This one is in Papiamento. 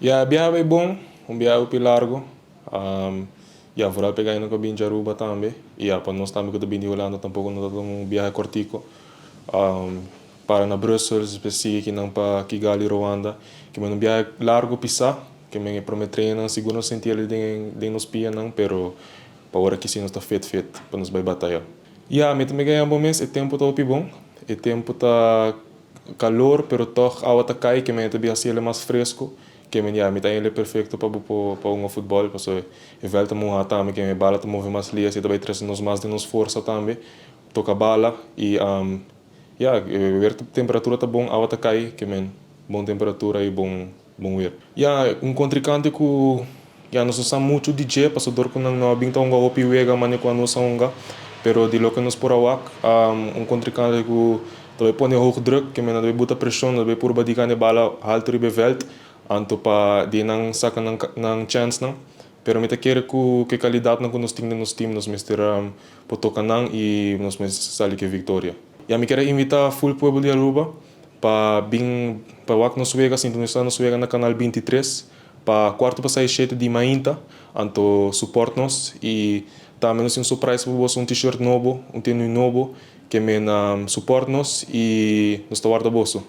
Ya, e biaha bay bon, un biaha hopi largo. Ya, vooral pa e cu a bin di Aruba tambe. Y ya, pa nos tambe cu ta bin di Hulanda tampoco no ta un biaha cortico. Para na Brussels, despues aki nan pa Kigali, Rwanda. Kemen un biaha largo pisa, kemen prome treino, sigur nos sinti den den nos pianan, pero pa awor aki si nos ta fit fit pa nos bay bataya. Ya, mi tambe gana bon mes, e tempo ta hopi bon. E tempo ta calor, pero toch awa ta cay, kemen ta asina mas fresco. Kemen ya, mi ta ele perfecto pa un futbol, paso e veld ta muha tambe, kemen bala ta move mas lihe, tambe trece nos mas di nos forsa tambe, toca bala y ya, e temperatura ta bon, awa ta cay, kemen bon temperatura y bon bon weer. Ya, un contrincante cu ya nos no sa mucho di dje, paso dor cu nan no a bin ta hunga hopi wega mane cu nos a hunga, pero di loke nos por a wak, un contrincante cu ta bay pone hoog druk, kemen ta bay bota presion, ta bay purba di gana bala halto riba veld, anto pa di nan saca nan nan chance nan. Pero mi ta kere cu e calidad nan cu nos tin den nos team, nos mester por toca nan y nos mester sali cu victoria. Ya, mi kier invita full pueblo di Aruba pa bin pa wak nos wega, sintonisa nos wega na Canal 23 pa 6:45 di mainta, anto support nos y tambe nos tin un surprise pa boso, un t-shirt nobo, un tenu nobo, kemen support nos y nos ta warda boso.